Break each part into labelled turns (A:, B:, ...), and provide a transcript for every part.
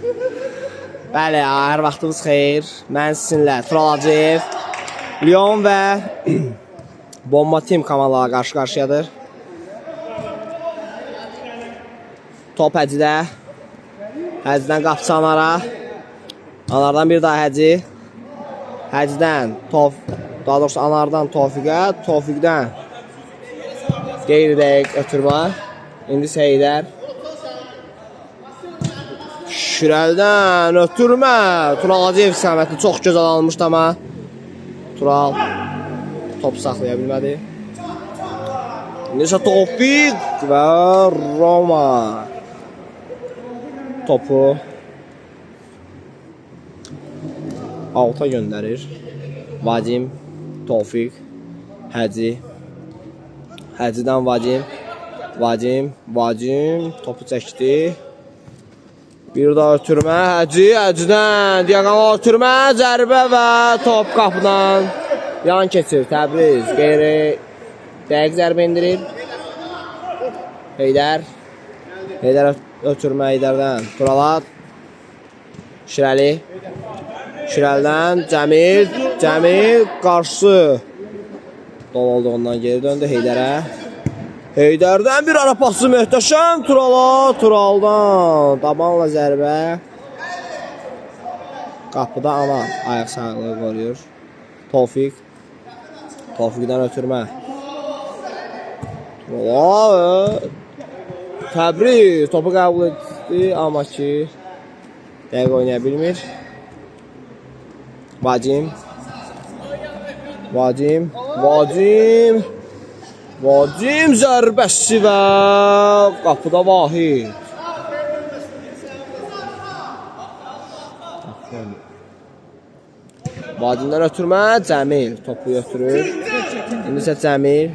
A: Bəli, hər vaxtınız xeyir. Mən sizinlə Tural Hacıyev, Lyon və Bomba Team komandaları qarşı-qarşıyadır. Top Həcidə. Həcidən qapıçı Anara. Anardan bir daha Həci. Həcidən daha doğrusu Anardan Tofiqə, Tofiqdən qeyri-dəqiq ötürmə. İndi isə Heydər. Şirəldən ötürmə. Tural Hacıyev istiqamətini çox gözəl almışdı amma Tural top saxlaya bilmədi. İndi isə Tofiq və Roma topu alta göndərir. Vadim, Tofiq, Həci. Həcidən Vadim. Vadim, Vadim topu çəkdi. Bir daha ötürmə, Həci, Həcidən diaqonal ötürmə, zərbə və top qapıdan yan keçir. Təbriz qeyri dəqiq zərbə endirir. Heydər. Heydər ötürmə Heydərdən. Turalat. Şirəli. Şirəlidən Cəmil. Cəmil qarşısı dolu olduğundan geri döndü Heydərə. Heydərdən bir ara pası möhtəşəm Turala, Turaldan dabanla zərbə. Qapıda Anar ayaq sağlığı qoruyur. Tofiq. Tofiqdən ötürmə. Turala. Təbriz topu qəbul etdi amma ki dəqiq oynaya bilmir. Vadim. Vadim. Vadim. Vadim zərbəsi və qapıda Vahid. Vadimdən ötürmə, Cəmil topu götürür. İndi isə Cəmil.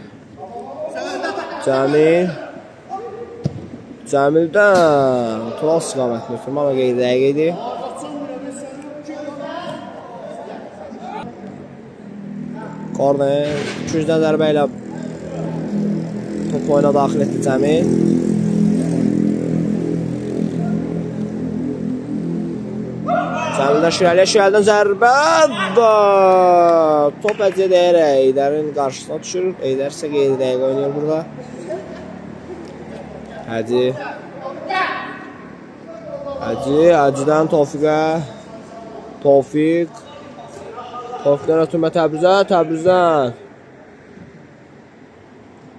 A: Cəmil. Cəmildən Tural istiqamətini ötürmə, amma qeyri-dəqiq idi. Korner, 200-dən zərbə ilə topu oyuna daxil etdi Cəmil. Cəmildən Şirəliyə, Şirəlidən zərbə və top əziyyət edərək Heydərin qarşısına düşür. Heydər isə qeyri-dəqiq oynayır burada. Həci. Həci, Həcidən Tofiqə. Tofiq. Tofiqdən ötürmə Təbrizə, Təbrizdən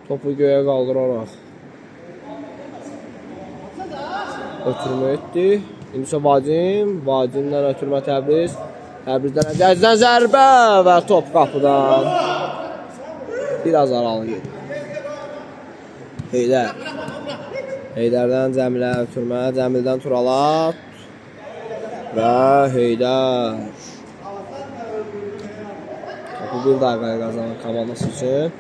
A: topu göyə qaldıraraq ötürmə etdi. İndi isə Vadim, Vadimdən ötürmə Təbriz, Təbrizdən Həcidən zərbə və top qapıdan biraz aralı gedir. Heydər. Heydərdən Cəmilə ötürmə, Cəmildən Turala və Heydər. Topu bir daha qazanır komandası üçün.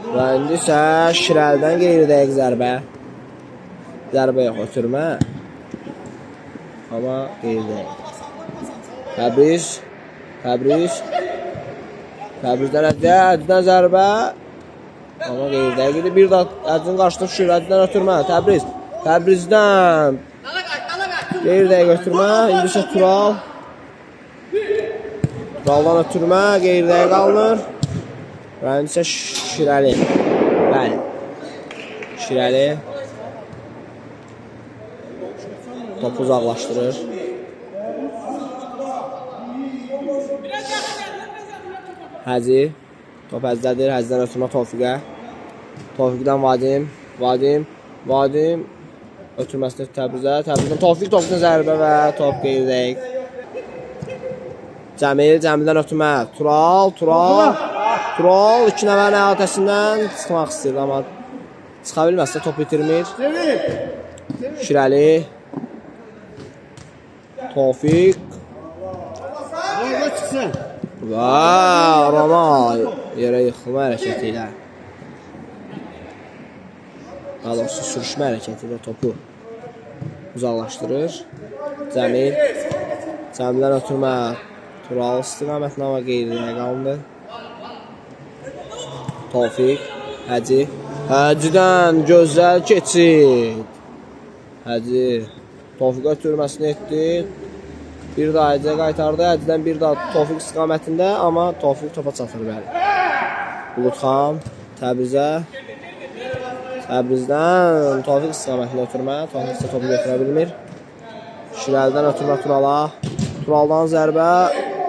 A: Və indi isə Şirəlidən qeyri-dəqiq zərbə. Zərbə yox, ötürmə. Amma qeyri-dəqiq. Təbriz. Təbriz. Təbrizdən Həciyə, Həcidən zərbə. Amma qeyri-dəqiq idi. Bir daha Həcinin qarşısına düşür. Həcidən ötürmə. Təbriz. Təbrizdən qeyri-dəqiq ötürmə. İndi isə Tural. Turaldan ötürmə, qeyri-dəqiq alınır. Və indi isə Şirəli. Bəli. Şirəli topu uzaqlaşdırır. Həci. Top Həcidədir. Həcidən ötürmə Tofiqə. Tofiqdən Vadim. Vadim. Vadim. Ötürməsini Təbrizə. Təbrizdən Tofiq. Tofiqdən zərbə və top qeyri-dəqiq. Cəmil. Cəmildən ötürmə. Tural. Tural. Tural iki nəfərin əhatəsindən çıxmaq istəyir, amma çıxa bilməzsə topu itirmir. Şirəli. Tofiq. Və Roma yerə yıxılma hərəkəti ilə. Daha doğrusu sürüşmə hərəkəti ilə topu uzaqlaşdırır. Cəmil. Cəmildən ötürmə Tural istiqamətinə, amma qeyri-dəqiq alındı. Tofiq, Həci. Həcidən gözəl keçid. Həci. Tofiq ötürməsini etdi. Bir daha Həcciyə qaytardı. Həccidən bir daha Tofiq istiqamətində, amma Tofiq topa çatır, bəli. Buludxan Təbrizə. Təbrizdən Tofiq istiqamətində ötürmə. Tofiq isə topu götürə bilmir. Şirəlidən ötürmə Turala. Turaldan zərbə.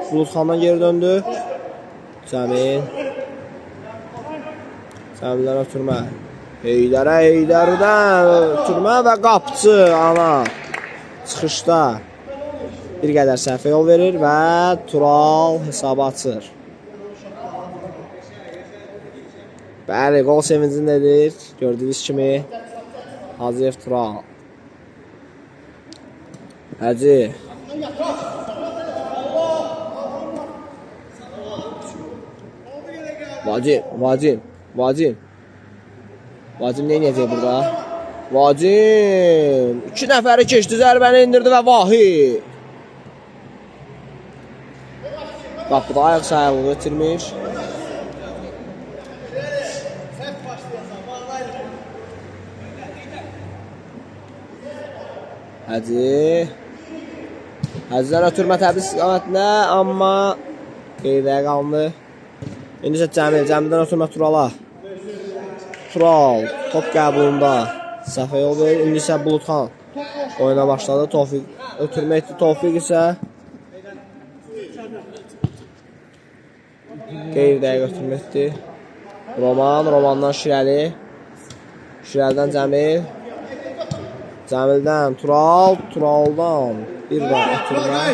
A: Buludxandan geri döndü. Cəmil. Cəmildən ötürmə. Heydərə, Heydərdən ötürmə və qapçı ana çıxışda bir qədər səhvə yol verir və Tural hesabı açır. Bəli, qol sevincini edir. Gördüyünüz kimi Hacıyev Tural. Hacı. Vacim, Vacim, Vacim. Vacim nə edəcək burada? Vacim. 2 nəfəri keçdi, zərbəni indirdi və Vahid. Qapıda ayaq sayıqlığı itirmiş. Hacı. Hacıdan ötürmə Təbriz istiqamətində, amma qeyriyə qalındı. İndi isə Cəmil, Cəmildən ötürmə Turala. Tural top qəbulunda səhvə yol verir. İndi isə Buludxan oyuna başladı. Tofiq ötürmə etdi. Tofiq isə qeyri-dəqiq ötürmə etdi. Roman, Romandan Şirəli. Şirəlidən Cəmil. Cəmildən Tural, Turaldan bir daha ötürmə.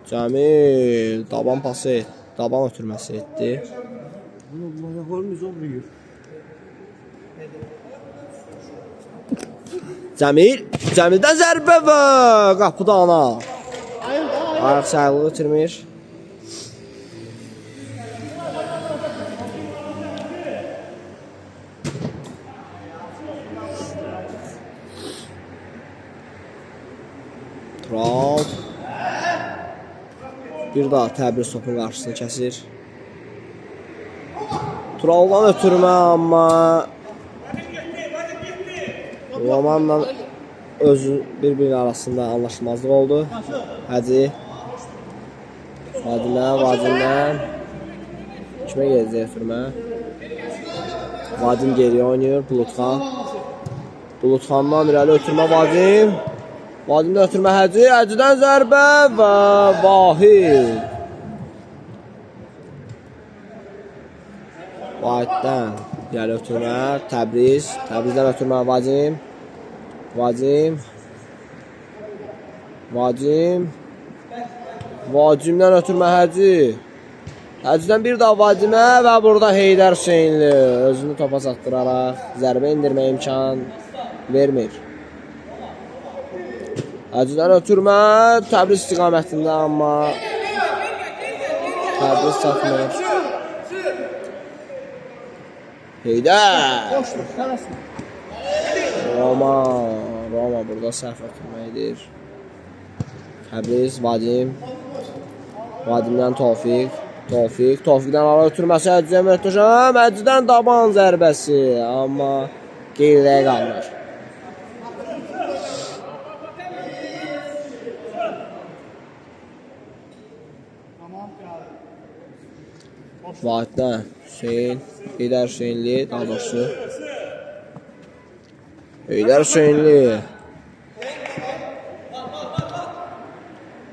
A: Cəmil daban pası, daban ötürməsi etdi. Cəmil, Cəmildən zərbə və qapıda ana. Ayaq sayılığı itirmir. Tural. Bir daha Təbriz topun qarşısını kəsir. Turaldan ötürmə, amma Romanla özü bir-birinin arasında anlaşılmazlıq oldu. Hacı. Vadimdən, Vadimdən. Kimə gedəcək ötürmə? Vadim geriyə oynayır. Buludxan. Buludxandan irəli ötürmə Vadim. Vadimdən ötürmə Hacı. Hacıdan zərbə və Vahid. Vahiddən irəli ötürmə Təbriz. Təbrizdən ötürmə Vadim. Vadim. Vadim. Vadimdən ötürmə Hacı. Hacıdan bir daha Vadimə və burada Heydər Hüseynli özünü topa çatdıraraq zərbə indirməyə imkan vermir. Hacıdan ötürmə Təbriz istiqamətində, amma Təbriz çatmır. Heydər. Roma, Roma burada səhv ötürmə edir. Təbriz, Vadim. Vadimdən Tofiq. Tofiq, Tofiqdən ara ötürməsi Hacıya möhtəşəm. Hacıdan daban zərbəsi, amma qeyriyə qalır. Vahiddən Hüseyn, Heydər Hüseynli, daha doğrusu. Heydər Hüseynli.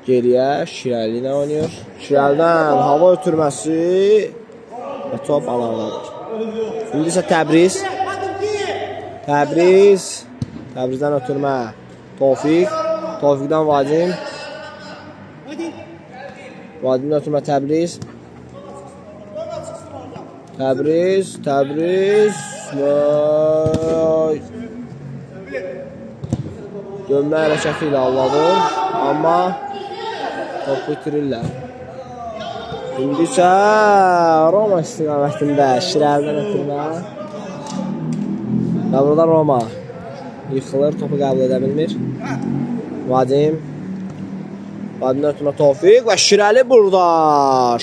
A: Geriyə Şirəli ilə oynayır. Şirəlidən hava ötürməsi və top alandadır. İndi isə Təbriz. Təbriz. Təbrizdən ötürmə Tofiq. Tofiqdən Vadim. Vadimdən ötürmə Təbriz. Təbriz, Təbriz. Dönmə hərəkəti ilə alladır, amma topu itirirlər. İndi isə Roma istiqamətində Şirəlidən ötürmə. Və burada Roma yıxılır, topu qəbul edə bilmir. Vadim. Vadimdən ötürmə Tofiq və Şirəli burada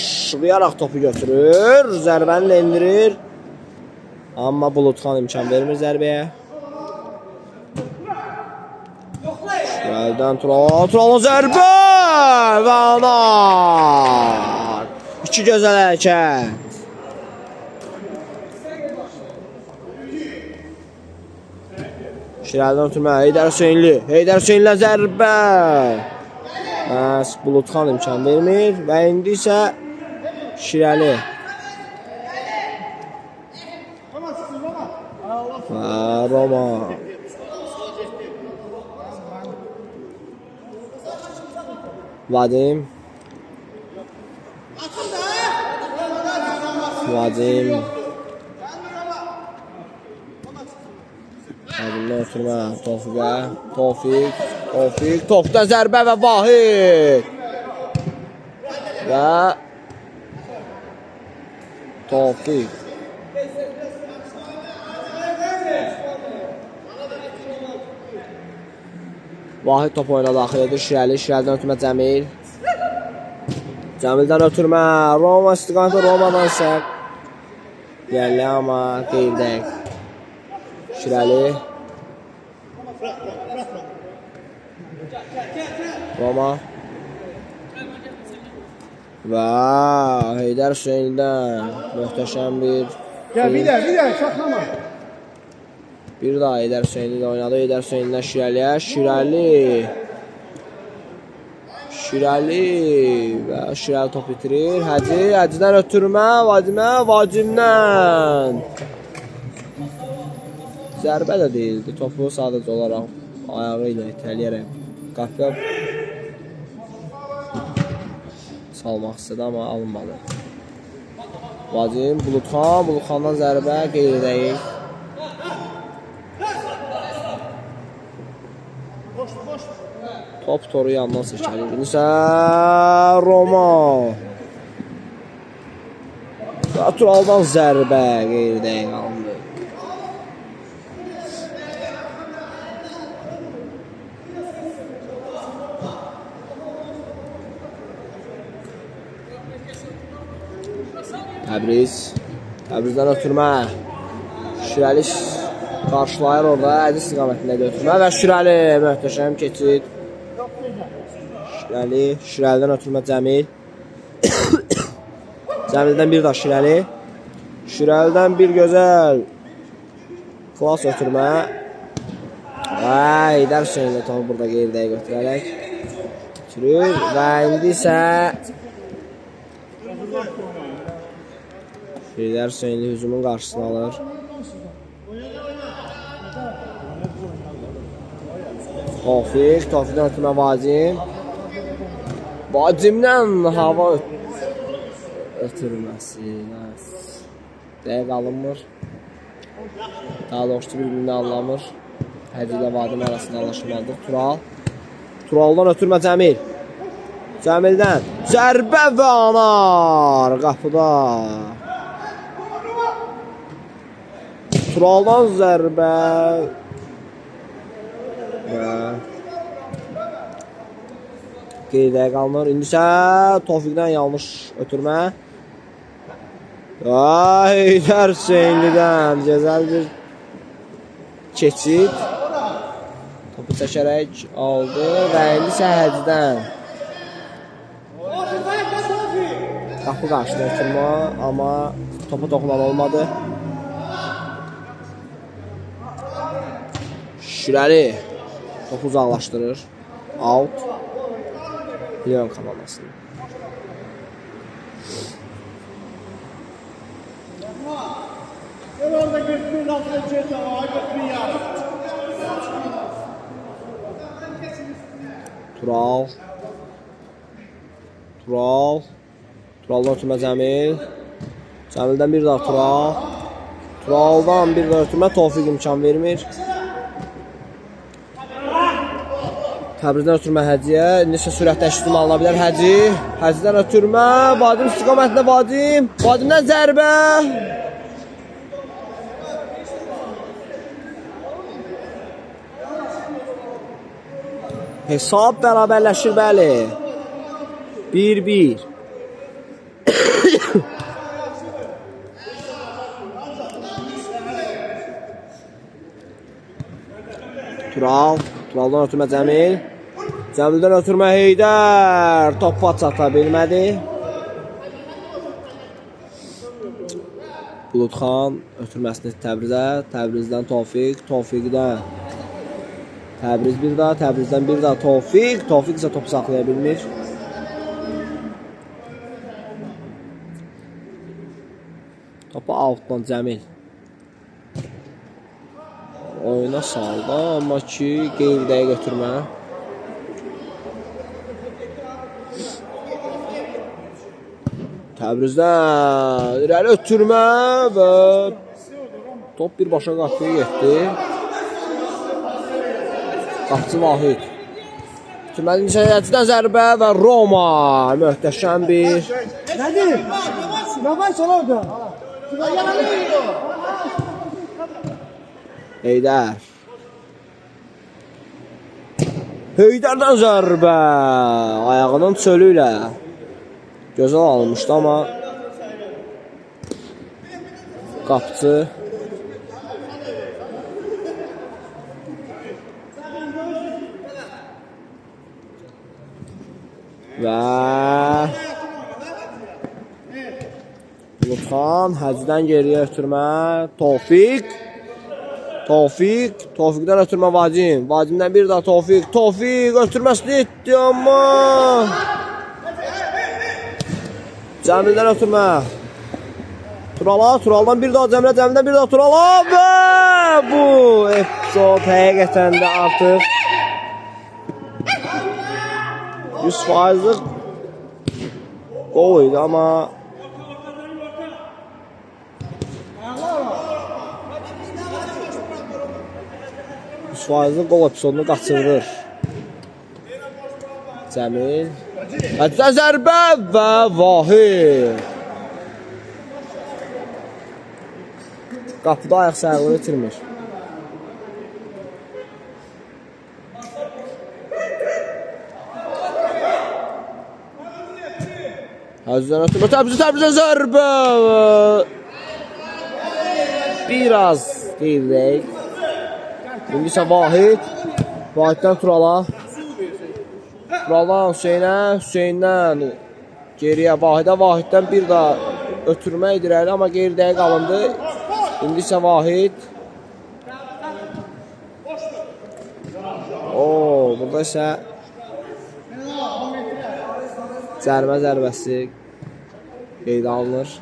A: şıqıyaraq topu götürür, zərbəni də indirir. Amma Buludxan imkan vermir zərbəyə. Şirəlidən Tural, Turalın zərbə və anar. İki gözəl hərəkət. Şirəlidən ötürmə, Heydər Hüseynli, Heydər Hüseynli zərbə. Məhz Buludxan imkan vermir və indi isə Şirəli. Və Roma. Vadim. Vadim. Vadimdən ötürmə Tofiqə. Tofiq. Tofiq. Tofiqdən zərbə və Vahid. Və Tofiq. Vahid top oyuna daxil edir. Şirəli. Şirəlidən ötürmə Cəmil. Cəmildən ötürmə. Roma istiqaməti Romadan isə yerli, amma qeyri-dəqiq. Şirəli. Roma. Və Heydər Hüseynlidən möhtəşəm bir
B: Gəl, bir də, saxlama.
A: Bir daha Heydər Hüseynli ilə oynadı. Heydər Hüseynlidən Şirəliyə. Şirəli. Şirəli və Şirəli top itirir. Həci, Həcidən ötürmə, Vadimə, Vadimdən. Zərbə də deyildi. Topu sadəcə olaraq ayağı ilə itələyərək qapıya salmaq istədi, amma alınmadı. Vadim, Buludxan, Buludxandan zərbə qeyri-dəqiq. Top toru yandan seçəlir. İndi isə Roma. Turaldan zərbə qeyri-dəqiq alındı. Təbriz. Təbrizdən ötürmə. Şirəli qarşılayır orada. Əziz istiqamətində götürmə və Şirəli möhtəşəm keçid. Şirəli, Şirəlidən ötürmə Cəmil. Cəmildən bir daha Şirəli. Şirəlidən bir gözəl klas ötürmə. Və Heydər Hüseynli topu burada qeyri-dəqiq götürərək ötürür və indi isə Heydər Hüseynli hücumun qarşısını alır. Tofiq, Tofiqdən ötürmə Vadim. Vadimdən hava ötürməsi. Dəqiq alınmır. Daha doğrusu bir-birini anlamır. Həci ilə Vadim arasında anlaşılmalıdır. Tural. Turaldan ötürmə Cəmil. Cəmildən zərbə və anar qapıda. Turaldan zərbə və qeyri-dəqiq alınır. İndi isə Tofiqdən yanlış ötürmə. Heydər Hüseynlidən gözəl bir keçid. Topu çəkərək aldı və indi isə Həcidən. Qapı qarşıda ötürmə, amma topa toxunan olmadı. Şirəli topu uzaqlaşdırır. Out. Lyon komandasının. Tural. Tural. Turaldan ötürmə Cəmil. Cəmildən bir daha Tural. Turaldan bir daha ötürmə. Tofiq imkan vermir. Təbrizdən ötürmə Həciyə. İndi isə sürətlə hücum alına bilər Həci. Həcidən ötürmə. Vadim istiqamətində Vadim. Vadimdən zərbə. Hesab bərabərləşir, bəli. 1-1. Tural. Turaldan ötürmə Cəmil. Cəmildən ötürmə Heydər. Topa çata bilmədi. Buludxan ötürməsini Təbrizə. Təbrizdən Tofiq. Tofiqdən Təbriz bir daha. Təbrizdən bir daha Tofiq. Tofiq isə topu saxlaya bilmir. Topu outdan Cəmil oyuna saldı, amma ki qeyri-dəqiq ötürmə. Təbrizdən irəli ötürmə və top birbaşa qapıya getdi. Qapıcı Vahid. Ötürmənin içərisindən zərbə və Roma. Möhtəşəm bir.
B: Nədir?
A: Heydər. Heydərdən zərbə. Ayağının çölü ilə. Gözəl alınmışdı, amma qapıcı və Buludxan Həcdən geriyə ötürmə Tofiq. Tofiq, Tofiqdən ötürmə Vadim. Vadimdən bir daha Tofiq. Tofiq ötürməsini etdi, amma Cəmildən ötürmə Turala, Turaldan bir daha Cəmilə, Cəmildən bir daha Turala və bu epizod həqiqətən də artıq 100%lıq qol idi, amma 100%lıq qol epizodunu qaçırır Cəmil. Həddə zərbə və Vahid. Qapıda ayaq sayıqlığı itirmir. Həzdən ötürmə, Təbrizə, Təbrizə zərbə. Biraz qeyri-dəqiq. İndi isə Vahid. Vahiddən Turala. Turaldan Hüseynə, Hüseyndən geriyə Vahidə, Vahiddən bir daha ötürmə edirəli, amma qeyri-dəqiq alındı. İndi isə Vahid. Oo, burada isə cərimə zərbəsi qeydə alınır.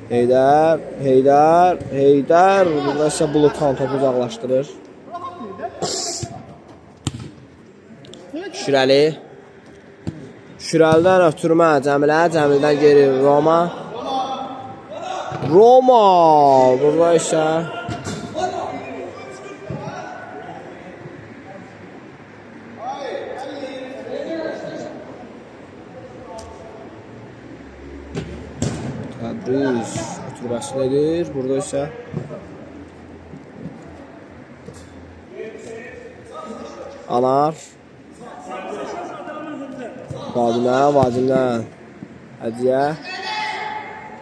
A: Heydər, Heydər, Heydər. Burada isə Buludxan topu uzaqlaşdırır. Şürəli. Şürəlidən ötürmə Cəmilə, Cəmildən geri Roma. Roma. Burada isə Təbriz ötürməsini edir. Burada isə Anar Vadimə, Vadimdən Həciyə,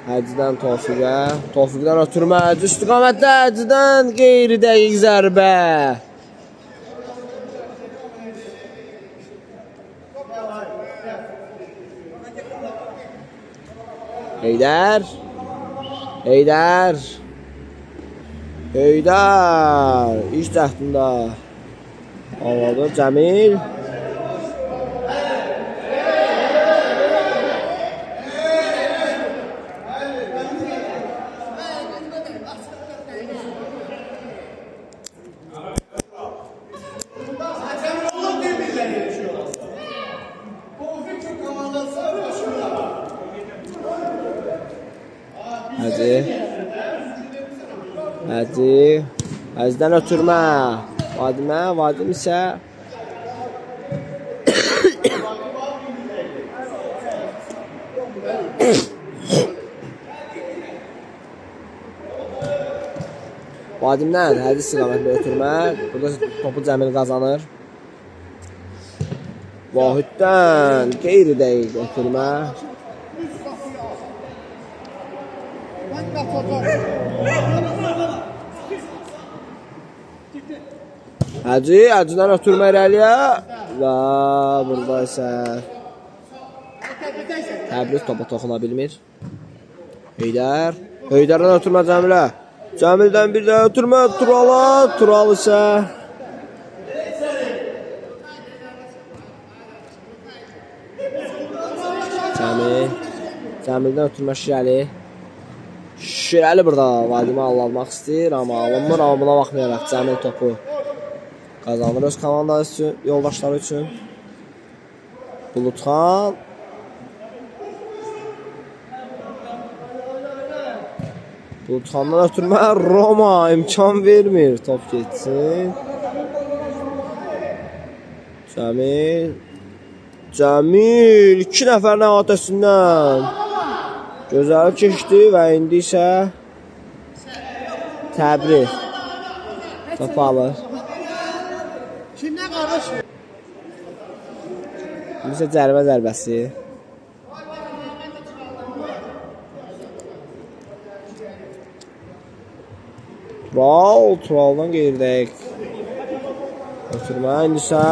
A: Həcidən Tofiqə, Tofiqdən ötürmə, Həci istiqamətdə Həcidən qeyri-dəqiq zərbə. Heydər, Heydər, Heydər, iş cəhdində anladı Cəmil. Hadi. Hadi. Həzdən ötürmə. Vadimə, Vadim isə Vadimdən Hədi istiqamətlə ötürmə. Burada topu Cəmil qazanır. Vahiddən qeyri-dəqiq ötürmə. Hacı, Hacıdan ötürmə irəliyə və burada isə Təbriz topa toxuna bilmir. Heydər, Heydərdən ötürmə Cəmilə. Cəmildən bir də ötürmə Turala, Tural isə Cəmil, Cəmildən ötürmə Şirəli. Şirəli burada Vadimi almaq istəyir, amma alınmır, amma buna baxmayaraq Cəmil topu qazanır öz komandası üçün, yoldaşları üçün. Bulutxan. Bulutxandan ötürmə Roma imkan vermir, top getsin. Cəmil. Cəmil 2 nəfərin əhatəsindən gözəl keçdi və indi isə Təbriz topu alır. İndi isə cərimə zərbəsi. Tural, Turaldan qeyri-dəqiq ötürmə. İndi isə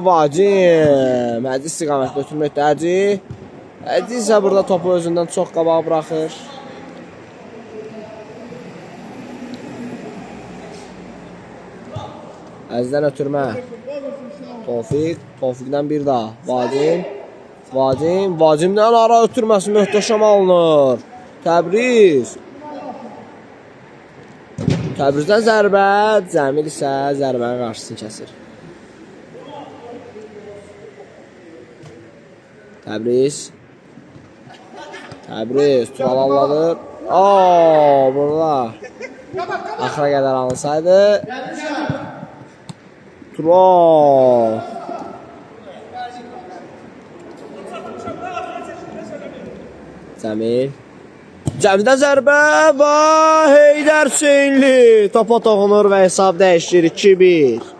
A: Vacim. Həcci istiqamətdə ötürmə etdi Həcci. Həcci isə burada topu özündən çox qabağa buraxır. Əzizdən ötürmə. Tofiq, Tofiqdən bir daha. Vacim, Vacim, Vacimdən ara ötürməsi möhtəşəm alınır. Təbriz. Təbrizdən zərbə, Cəmil isə zərbənin qarşısını kəsir. Təbriz. Təbriz, Tural alınır. Burada axıra qədər alınsaydı. Tural. Cəmil. Cəmildən zərbə və Heydər Hüseynli topa toxunur və hesab dəyişir 2-1.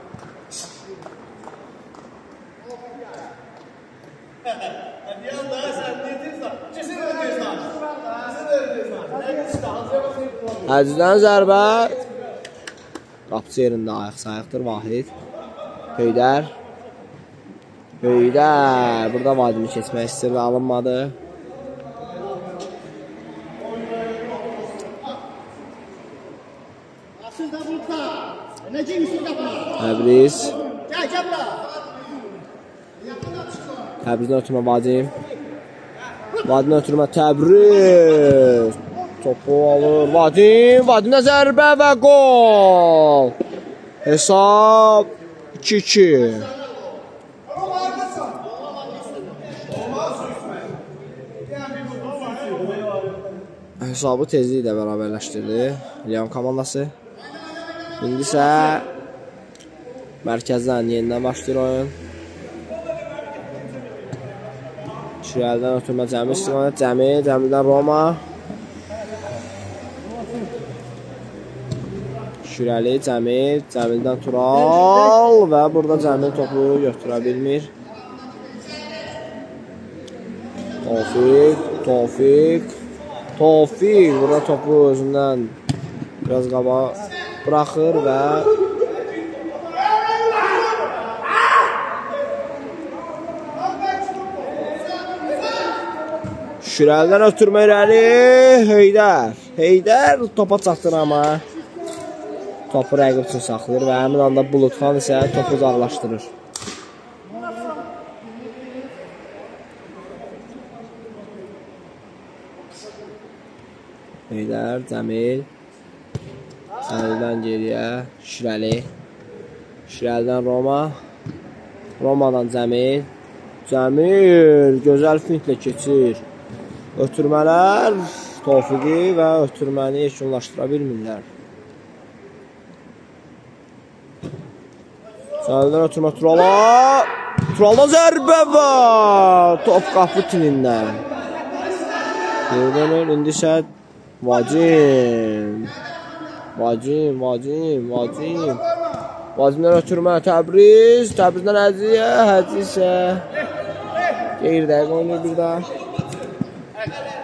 A: Əzizdən zərbə. Qapıcı yerində ayaq sayıqdır Vahid. Heydər. Heydər. Burada Vadimi keçmək istəyir və alınmadı. Təbriz. Təbrizdən ötürmə Vadim. Vadimdən ötürmə Təbriz. Topu alır Vadim. Vadimdən zərbə və qol. Hesab 2-2. Hesabı tezliklə bərabərləşdirdi Lion komandası. İndi isə mərkəzdən yenidən başlayır oyun. Şirəlidən ötürmə Cəmil istiqamət. Cəmil, Cəmildən Roma. Şirəli, Cəmil, Cəmildən Tural və burada Cəmil topu götürə bilmir. Tofiq, Tofiq, Tofiq burada topu özündən biraz qabağa buraxır və Şirəlidən ötürmə irəli Heydər. Heydər topa çatır amma topu rəqib üçün saxlayır və həmin anda Bulutxan isə topu uzaqlaşdırır. Heydər, Cəmil. Cəmildən geriyə Şirəli. Şirəlidən Roma. Romadan Cəmil. Cəmil gözəl fintlə keçir. Ötürmələr Tofiqi və ötürməni yekunlaşdıra bilmirlər. Cəmildən ötürmə Turala. Turalda zərbə var. Top qapı tinindən. Geri dönür. İndi isə Vacim. Vacim, Vacim, Vacim. Vacimdən ötürmə Təbriz. Təbrizdən Həciyə. Həci isə qeyri-dəqiq oynayır bir daha.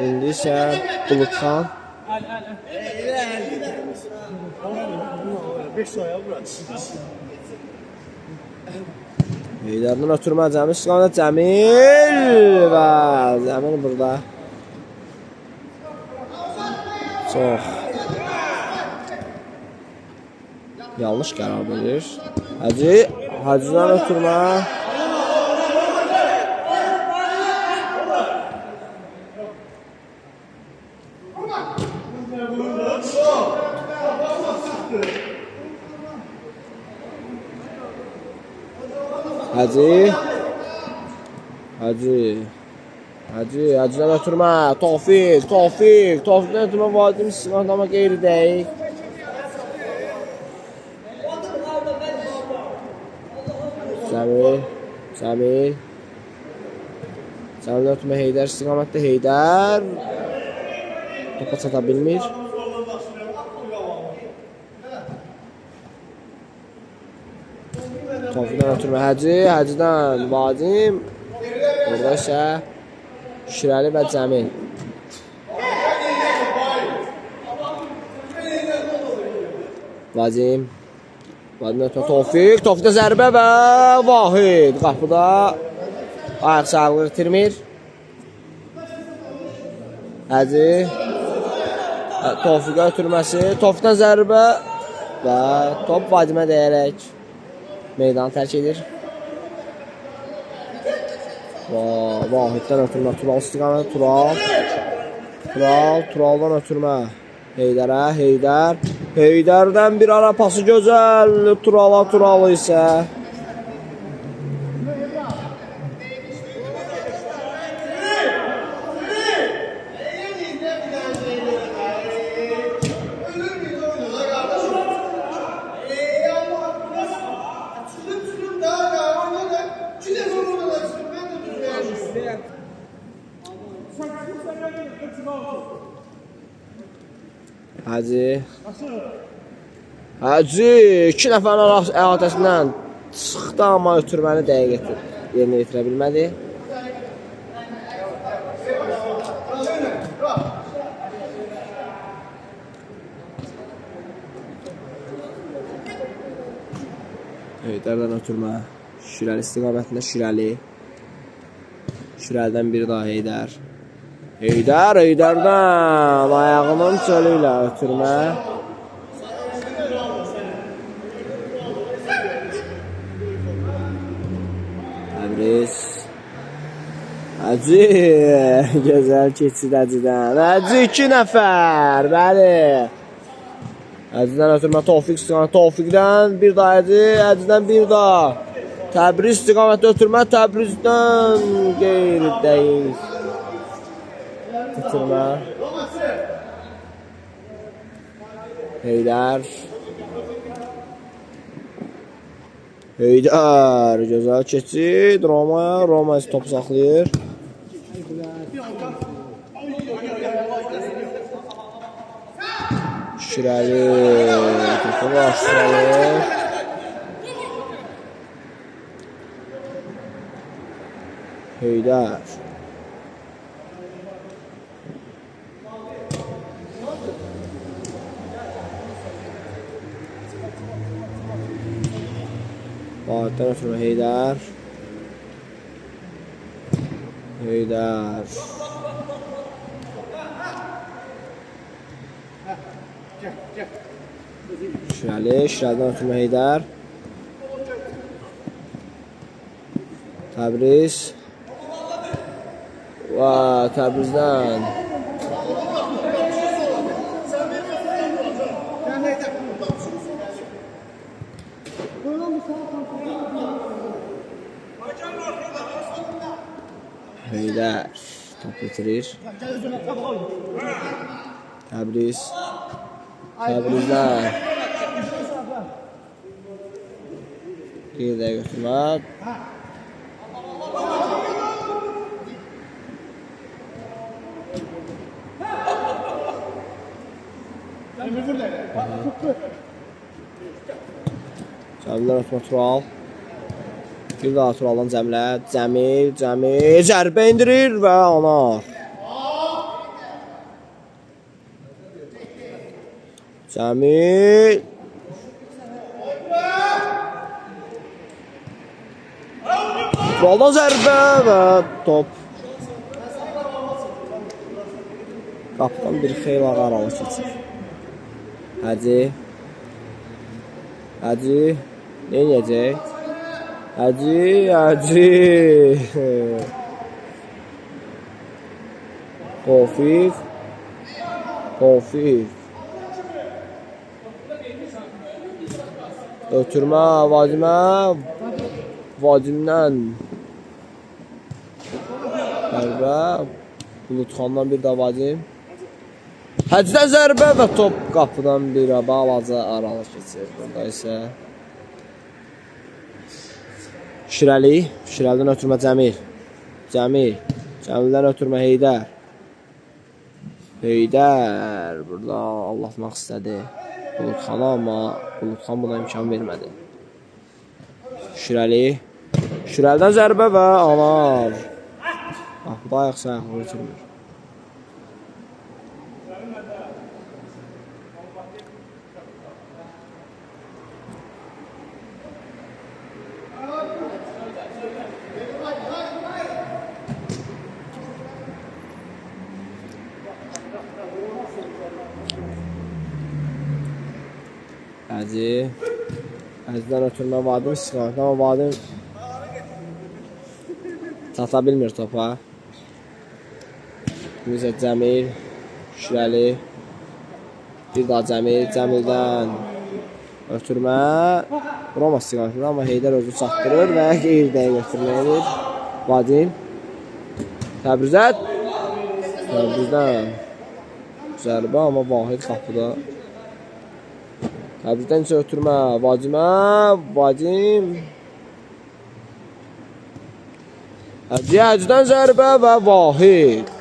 A: İndi isə Bulutxan. Heydərdən ötürmə Cəmil istiqamətdə Cəmil və Cəmil burada. Çox yanlış qərar verir. Hacı, Hacıdan ötürmə. Hacı, Hacı, Hacı, Hacıdan ötürmə, Tofiq, Tofiq, Tofiqdən ötürmə Vadim istiqamətdə amma qeyri-dəqiq. Cəmil, Cəmil, Cəmildən ötürmə Heydər istiqamətdə Heydər topa çata bilmir. Tofiqdən ötürmə Hacı, Hacıdan Vadim, orada isə Şirəli və Cəmil. Vadim, Vadimdən ötürmə Tofiq, Tofiqdə zərbə və Vahid qapıda ayaq sağlığı itirmir. Hacı, Tofiqə ötürməsi, Tofiqdən zərbə və top Vadimə dəyərək meydanı tərk edir. Vahiddən ötürmə Tural istiqamətdə Tural. Tural, Turaldan ötürmə Heydərə, Heydər. Heydərdən bir ara pası gözəl Turala, Tural isə. Hacı, Hacı iki nəfərin əhatəsindən çıxdı, amma ötürməni dəqiq yerinə yetirə bilmədi. Heydərdən ötürmə Şirəli istiqamətində Şirəli. Şirəlidən bir daha Heydər. Heydər, Heydərdən ayağının çölü ilə ötürmə. Təbriz. Hacı, gözəl keçid Hacıdan. Hacı iki nəfər, bəli. Hacıdan ötürmə Tofiq istiqamətdə, Tofiqdən bir daha Hacı, Hacıdan bir daha. Təbriz istiqamətdə ötürmə, Təbrizdən qeyri-dəqiq. Bitirmə. Heydər. Heydər gözəl keçid Romaya, Roma isə topu saxlayır. Şirəli topu başlayır. Heydər. Vahiddən ötürmə Heydər. Heydər. Şirəli, Şirəlidən ötürmə Heydər. Təbriz. Və Təbrizdən. Heydər top itirir. Təbriz. Təbrizdən. Bir də götürmə. Cəmildən ötmə Tural. Bir daha Turaldan Cəmilə. Cəmil, Cəmil zərbə indirir və anar. Cəmil. Turaldan zərbə və top qapıdan bir xeyli aralı keçir. Hacı. Hacı nə edəcək? Hacı, Hacı. Tofiq. Tofiq. Ötürmə Vadimə. Vadimdən zərbə. Bulutxandan bir də Vadim. Həcdən zərbə və top qapıdan bir balaca aralı keçir. Burada isə Şirəli. Şirəlidən ötürmə Cəmil. Cəmil. Cəmildən ötürmə Heydər. Heydər burada allatmaq istədi Bulutxana, amma Bulutxan buna imkan vermədi. Şirəli. Şirəlidən zərbə və anar. Qapıda ayaq sayaqlığı itirmir. Hacı. Hacıdan ötürmə Vadim istiqamətində, amma Vadim çata bilmir topa. Bizə Cəmil, Şirəli. Bir daha Cəmil, Cəmildən ötürmə Roma istiqamətində, amma Heydər özünü çatdırır və qeyri-dəqiq ötürmə edir. Vadim. Təbrizə. Təbrizdən zərbə, amma Vahid qapıda. Təbrizdən isə ötürmə Vadimə, Vadim. Hacı, Hacıdan zərbə və Vahid.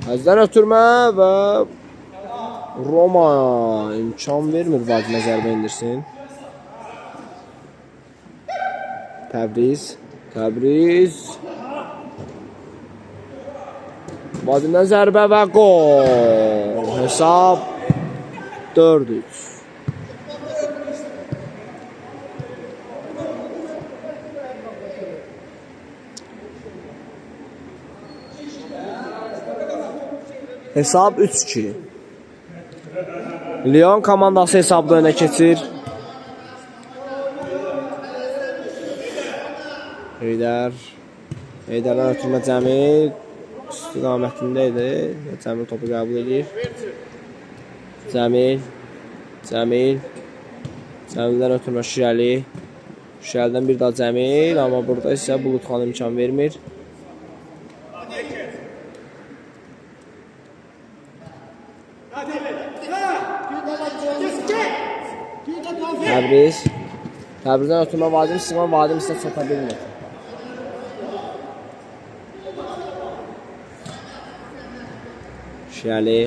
A: Hacıdan ötürmə və Roma imkan vermir Vadimə zərbə indirsin. Təbriz. Təbriz. Vadimdən zərbə və qol. Hesab 4-3. Hesab 3-2. Lyon komandası hesabda önə keçir. Heydər. Heydərdən ötürmə Cəmil istiqamətində idi. Cəmil topu qəbul edir. Cəmil. Cəmil. Cəmildən ötürmə Şirəli. Şirəlidən bir daha Cəmil, amma burada isə Bulutxan imkan vermir. Təbriz. Təbrizdən ötürmə Vadim istiqamət, Vadim isə çata bilmir. Şirəli.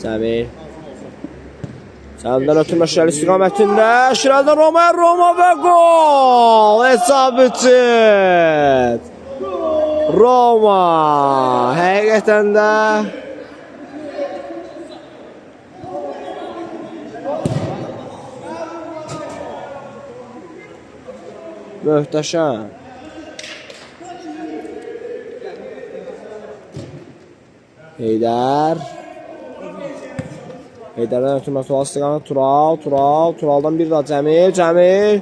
A: Cəmil. Cəmildən ötürmə Şirəli istiqamətində. Şirəlidən Roma, Roma və qol! Hesab 3. Roma. Həqiqətən də möhtəşəm. Heydər. Heydərdən ötürmə Tural istiqamət. Tural, Tural, Turaldan bir daha Cəmil, Cəmil.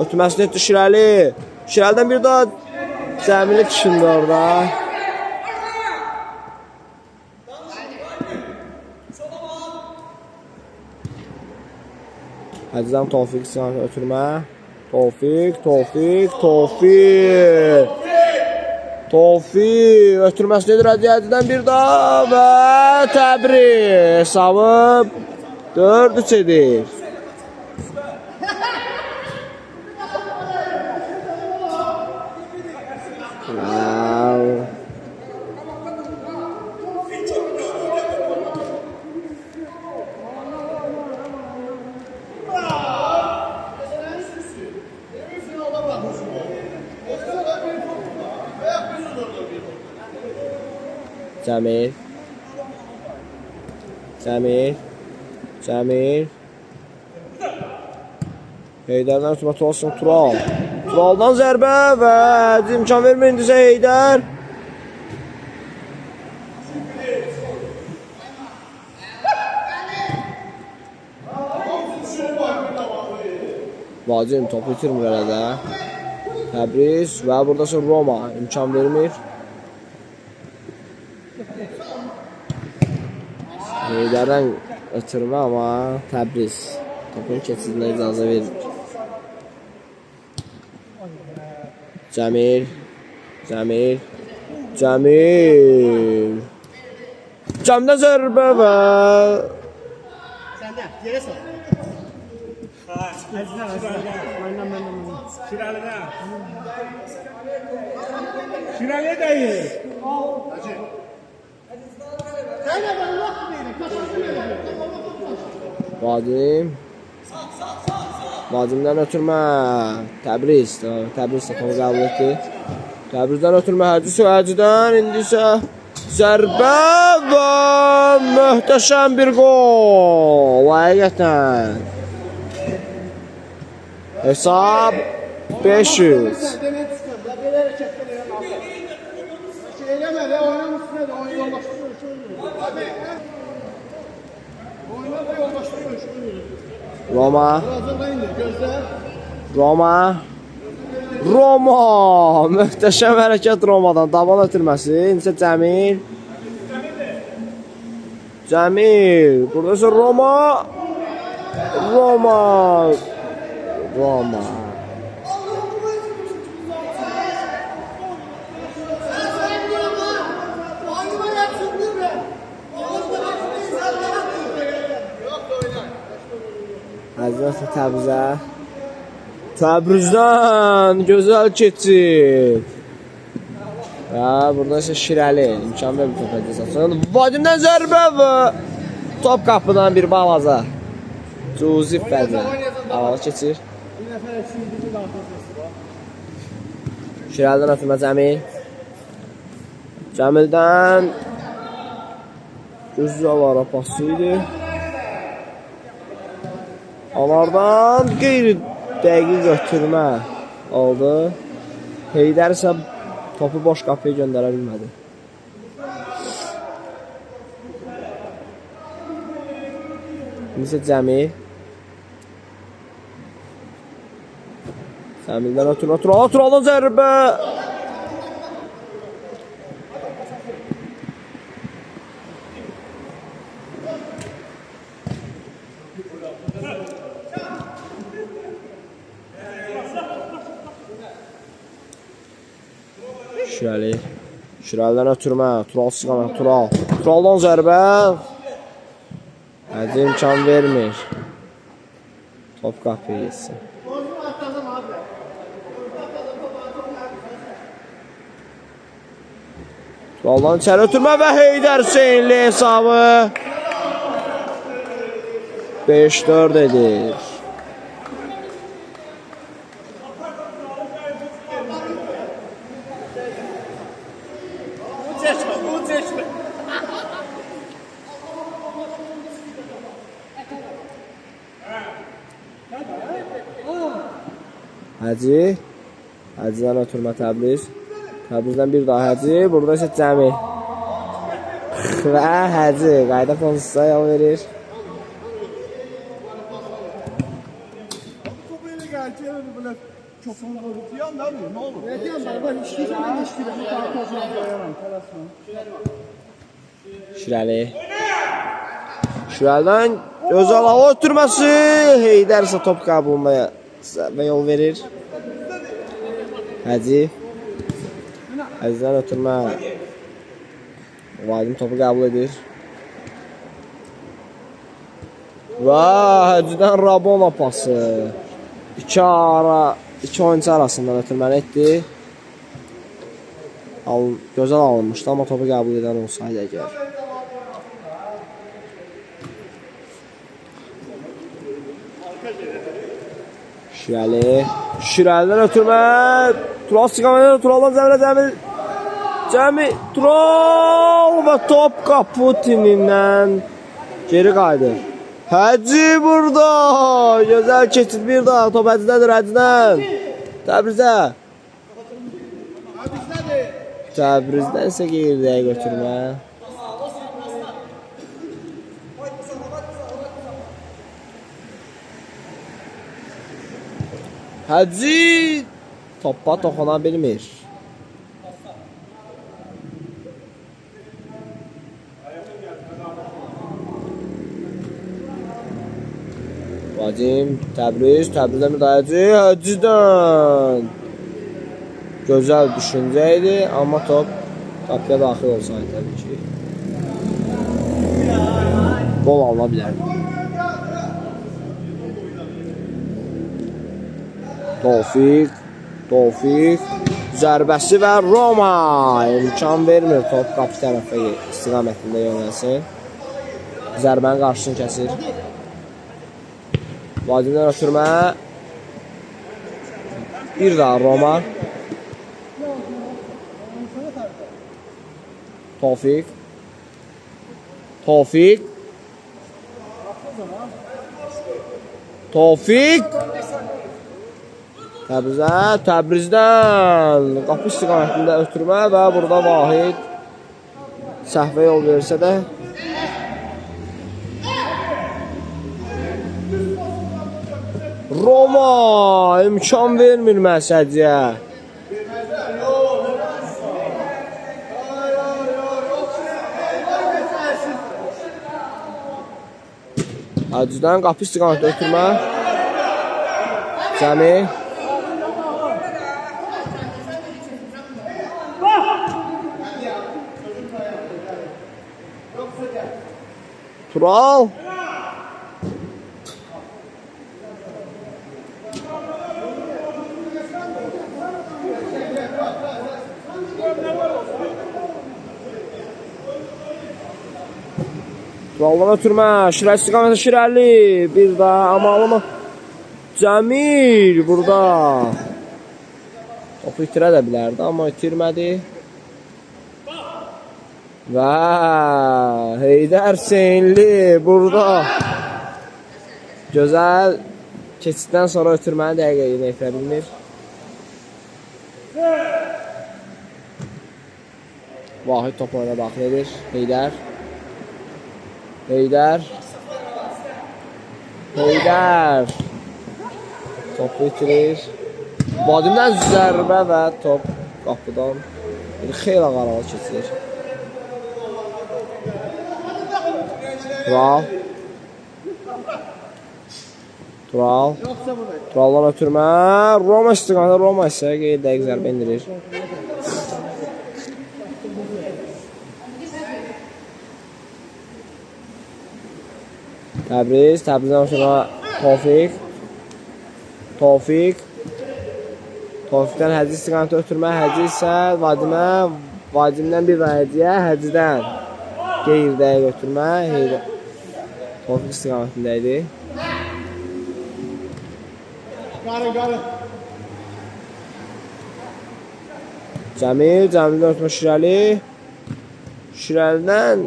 A: Ötürməsini etdi Şirəli. Şirəlidən bir daha Cəmili düşündü orada. Həcdən Tofiq istiqamət ötürmə. Tofiq, Tofiq, Tofiq. Tofiq ötürməsini edir Həcdən bir daha və Təbriz. Hesabı 4-3 edir. Cəmil. Cəmil. Cəmil. Heydərdən ötürmə Tural. Tural. Turaldan zərbə və imkan vermir indi isə Heydər. Vadim topu itirmir hələ də. Təbriz və burada isə Roma imkan vermir. Heydərdən ötürmə, amma Təbriz topun keçidinə icazə verir. Cəmil, Cəmil, Cəmil. Cəmildən zərbə və...
B: Səndə, yerə sal. Əzizdən, əzizdən. Məndən, məndən, məndən.
C: Şirəlidən. Şirəliyə dəyir.
B: Hacı. Sən əvvəl vaxt verin, kaçırsın elə.
A: Vadim. Vadimdən ötürmə. Təbriz. Təbriz də topu qəbul etdi. Təbrizdən ötürmə Hacı Hacıdan. İndi isə zərbə və möhtəşəm bir qol. Həqiqətən. Hesab 500. Roma. Roma. Roma. Möhtəşəm hərəkət Romadan. Daban ötürməsi. İndi isə Cəmil. Cəmil. Burada isə Roma. Roma. Roma. Əzizlər Təbrizə. Təbrizdən gözəl keçid. Və burada isə Şirəli imkan vermir topa cəzasını. Vadimdən zərbə və top qapıdan bir balaca. Cüzi fərqlə havalı keçir. Şirəlidən ötürmə Cəmil. Cəmildən gözəl ara pası idi. Onlardan qeyri-dəqiq ötürmə oldu. Heydər isə topu boş qapıya göndərə bilmədi. İndi isə Cəmil. Cəmildən ötürmə Tural, Turaldan zərbə. Şirəli. Şirəlidən ötürmə. Tural sıxamaq. Tural. Turaldan zərbə. Hacı imkan vermir. Top qapıya getsin. Turaldan içəri ötürmə və Heydər Hüseynli hesabı 5-4 edir. Hacı. Hacıdan ötürmə Təbriz. Təbrizdən bir daha Hacı. Burada isə Cəmil. Və Hacı qayda pozisiyaya yol verir. Şirəli. Şirəlidən gözəl hava ötürməsi. Heydər isə top qəbuluna və yol verir. Hacı. Hacıdan ötürmə. Vadim topu qəbul edir. Və Hacıdan Rabona pası. İki oyuncu arasından ötürməni etdi. Gözəl alınmışdı, amma topu qəbul edən olsaydı əgər. Şirəli. Şirəlidən ötürmə. Tural istiqamətində, Turaldan Cəmilə, Cəmil. Cəmil, Tural və top qapı tinindən Geri qayıdır. Həcci burada. Gözəl keçid bir daha. Top Həcidədir, Həcidən. Təbrizə. Təbrizdən isə qeyri-dəqiq götürmə. Həcci topa toxuna bilmir. Vadim, Təbriz, Təbrizdən bir daha Həcci, Həccidən. Gözəl düşüncə idi, amma top qapıya daxil olsaydı təbii ki, qol alına bilərdi. Tofiq, Tofiq zərbəsi və Roma imkan vermir, top qapı tərəfə istiqamətində yönəlsin. Zərbənin qarşısını kəsir. Vadimdən ötürmə. Bir daha Roma. Tofiq. Tofiq. Tofiq. Təbrizə, Təbrizdən qapı istiqamətində ötürmə və burada Vahid səhvə yol versə də Roma imkan vermir Məsədiyə. Həccidən qapı istiqamətində ötürmə. Cəmi. Tural. Turaldan ötürmə. Şirəli istiqamətə Şirəli. Bir daha amma alama. Cəmil burada. Topu itirə də bilərdi, amma itirmədi. Və Heydər Hüseynli burada. Gözəl keçiddən sonra ötürməni dəqiqə yenə itirə bilmir. Vahid topu oyuna daxil edir. Heydər. Heydər. Heydər. Topu itirir. Vadimdən zərbə və top qapıdan bir xeyli qaralı keçirir. Tural. Tural. Turaldan ötürmə. Roma istiqamətində Roma isə qeyri-dəqiq zərbə indirir. Təbriz, Təbrizdən ötürmə Tofiq. Tofiq. Tofiqdən Həcci istiqamətində ötürmə. Həcci isə Vadimə, Vadimdən bir daha Həcciyə, Həccidən qeyri-dəqiq ötürmə. Tofiq istiqamətində idi. Cəmil, Cəmildən ötürmə Şirəli. Şirəlidən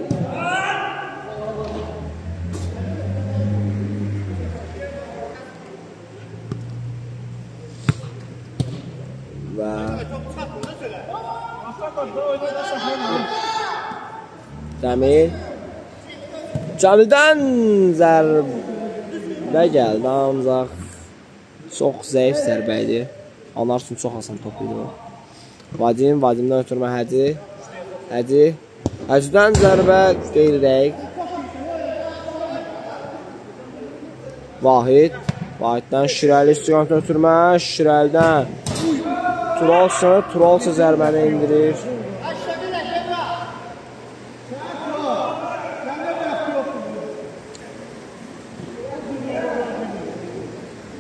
A: və Cəmil, Cəmildən zərbə gəldi, ancaq çox zəif zərbə idi. Onlar üçün çox asan top idi o. Vadim, Vadimdən ötürmə Həcci, Həcci, Həccidən zərbə qeyri-dəqiq. Vahid, Vahiddən Şirəli istiqamətini ötürmə, Şirəlidən Turalsa, Turalsa zərbəni indirir.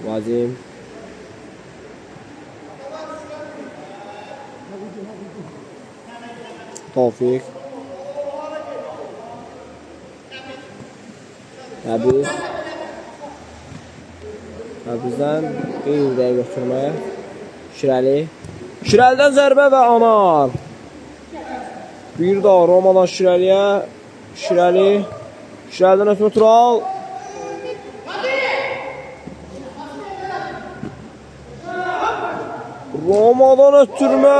A: Vadim. Tofiq. Təbriz. Təbrizdən qeyri-dəqiq götürməyə. Şirəli. Şirəlidən zərbə və Anar. Bir daha Romadan Şirəliyə. Şirəli. Şirəlidən ötürmə Tural. Romadan ötürmə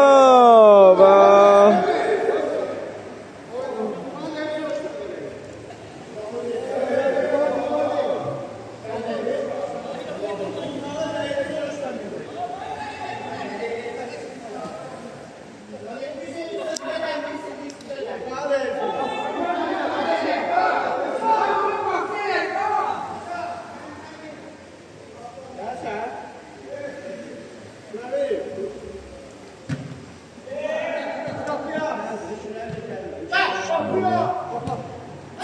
A: və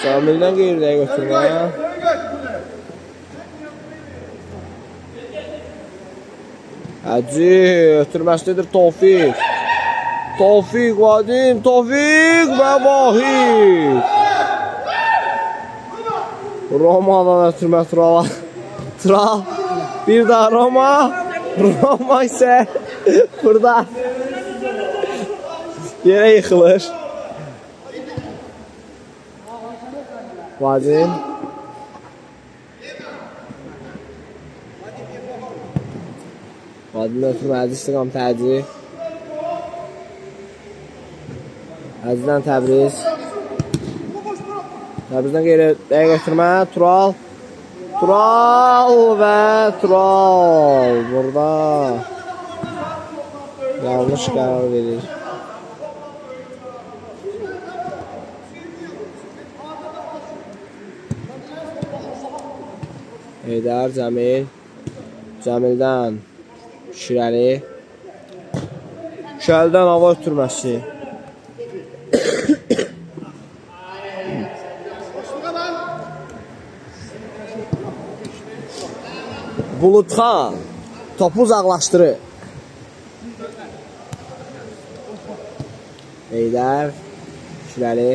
A: Cəmildən qeyri-dəqiq ötürmə. Həcci ötürməsidir Tofiq. Tofiq, Vadim, Tofiq və Vahid. Romadan ötürmə Tural. Tural. Bir daha Roma. Roma isə burada yerə yıxılır. Vadim. Vadim ötürmə Həcci istiqamət Həcci. Həccidən Təbriz. Təbrizdən qeyri-dəqiq ötürmə Tural. Tural və Tural. Burada yanlış qərar verir. Heydər, Cəmil, Cəmildən Şirəli, Şirəlidən hava ötürməsi. Bulutxan topu uzaqlaşdırır. Heydər, Şirəli,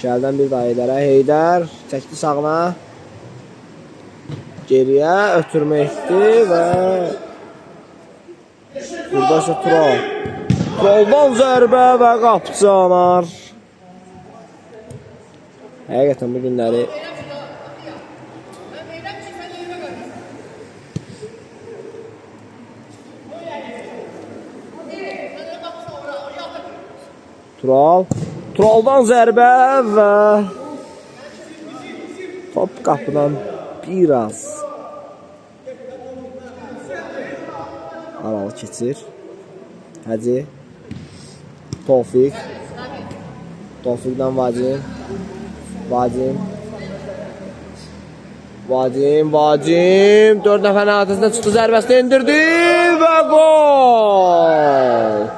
A: Şirəlidən bir daha Heydərə, Heydər çəkdi sağına. Geriyə ötürmə etdi və burada isə Tural. Turaldan zərbə və qapıcı Anar. Həqiqətən bu günləri Tural. Turaldan zərbə və top qapıdan biraz aralı keçir. Həcci, Tofiq, Tofiqdən Vadim, Vadim, Vadim, Vadim, 4 nəfərin arasında çıxdı, zərbəsini endirdi və gol!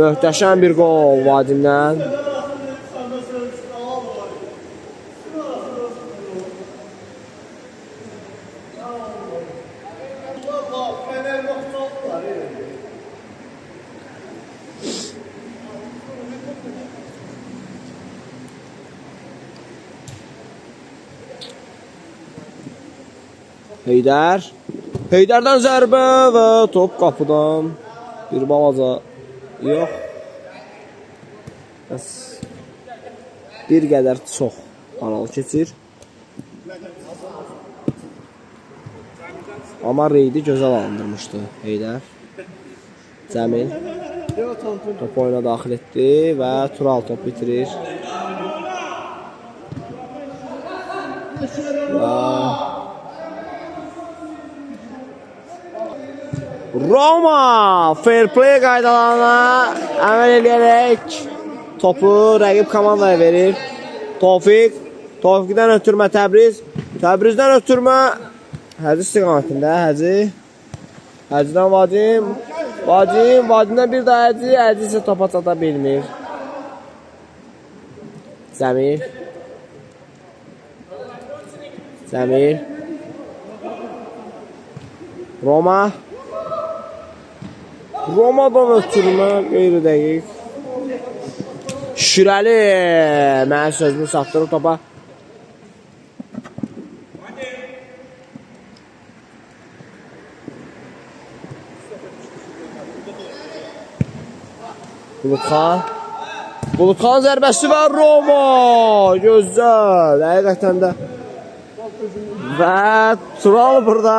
A: Möhtəşəm bir gol Vadimdən. Heydər. Heydərdən zərbə və top qapıdan bir balaca yox. Bəs bir qədər çox aralı keçir. Amma reydi gözəl alındırmışdı Heydər. Cəmil topu oyuna daxil etdi və Tural top bitirir. Və Roma fair play qaydalarına əməl edərək topu rəqib komandaya verir. Tofiq, Tofiqdən ötürmə Təbriz, Təbrizdən ötürmə Həcci istiqamətində, Həcci, Həccidən Vadim, Vadim, Vadimdən bir daha Həcci, Həcci isə topa çata bilmir. Cəmil, Cəmil, Roma, Romadan ötürmə qeyri-dəqiq. Şirəli mənə sözünü çatdırır topa. Bulutxan. Bulutxan zərbəsi və Roma. Gözəl. Həqiqətən də. Və Tural burada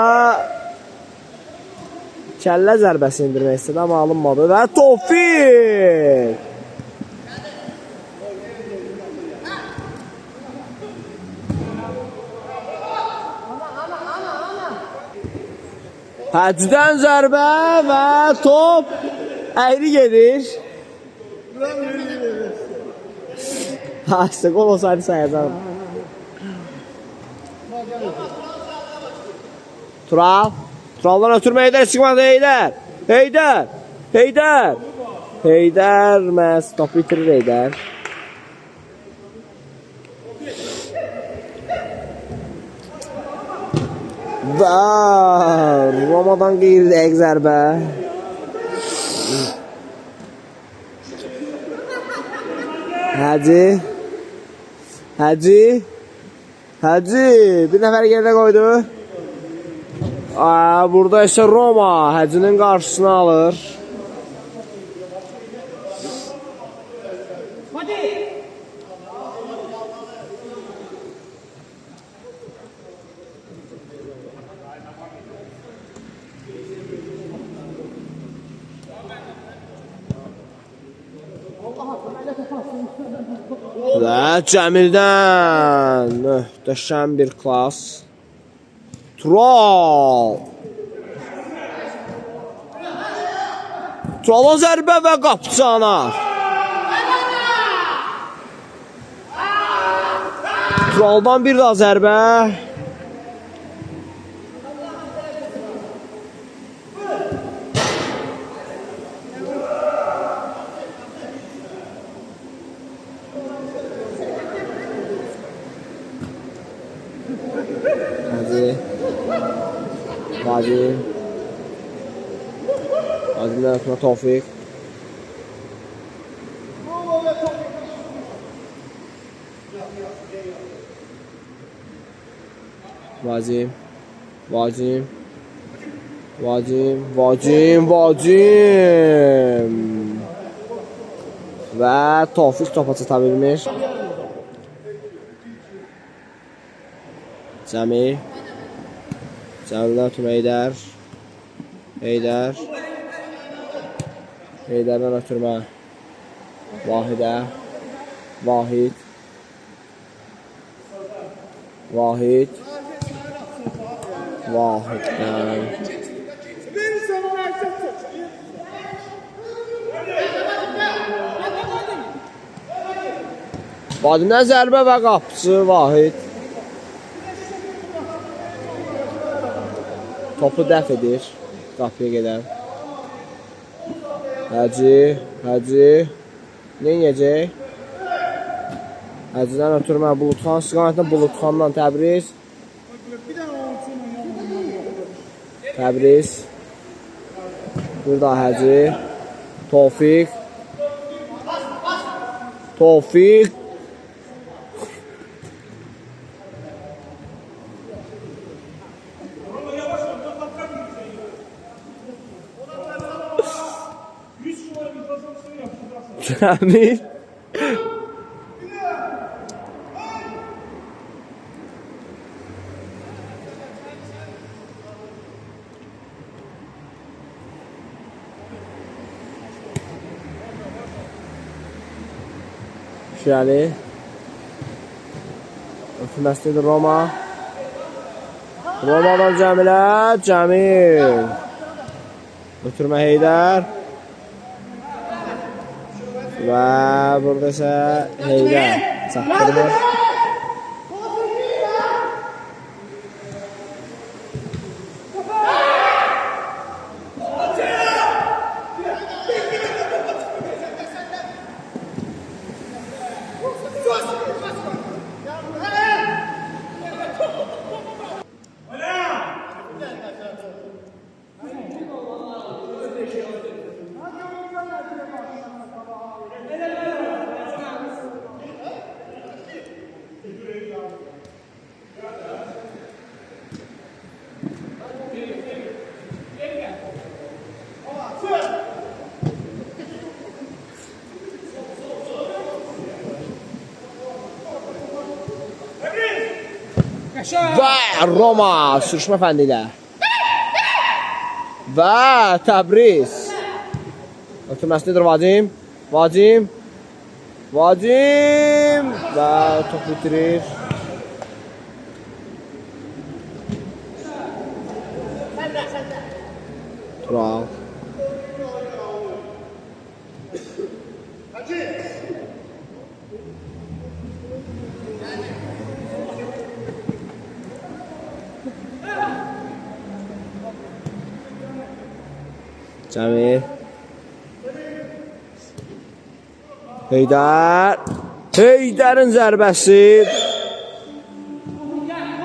A: kəllə zərbəsi indirmək istədi, amma alınmadı. Və Tofiq. Həcdən zərbə və top əyri gedir. Ha, işte gol olsaydı sayacağım. Tural. Turaldan ötürmə Heydər çıxmadı Heydər. Heydər. Heydər. Heydər məhz topu itirir Heydər. Və Romadan qeyri-dəqiq zərbə. Hacı. Hacı. Hacı. Bir nəfər geridə qoydu. Burada isə Roma Hacının qarşısını alır. Və Cəmildən möhtəşəm bir klas. Tural. Turala zərbə və qapıcı Anar. Turaldan bir daha zərbə. Hacı. Vadim. Vadimdən ötürmə Tofiq. Vadim. Vadim. Vadim. Vadim. Vadim. Və Tofiq topa çata bilmir. Cəmil. Cəmildən ötürmə Heydər. Heydər. Heydərdən ötürmə Vahidə. Vahid. Vahid. Vahiddən. Vadimdən zərbə və qapıcı Vahid. Topu dəf edir qapıya gedən. Hacı, Hacı. Nə edəcək? Hacıdan ötürmə Bulutxan, istiqamətində Bulutxandan Təbriz. Təbriz. Bir daha Hacı. Tofiq. Tofiq. Cəmil. Şirəli. Ötürməsidir Roma. Romadan Cəmilə. Cəmil. Ötürmə Heydər. Və burada isə Heydər çatdırmır. Və Roma sürüşmə fəndi ilə. Və Təbriz. Ötürməsinidir Vadim. Vadim. Vadim. Və top bitirir. Tural. Cəmil. Heydər. Heydərin zərbəsi.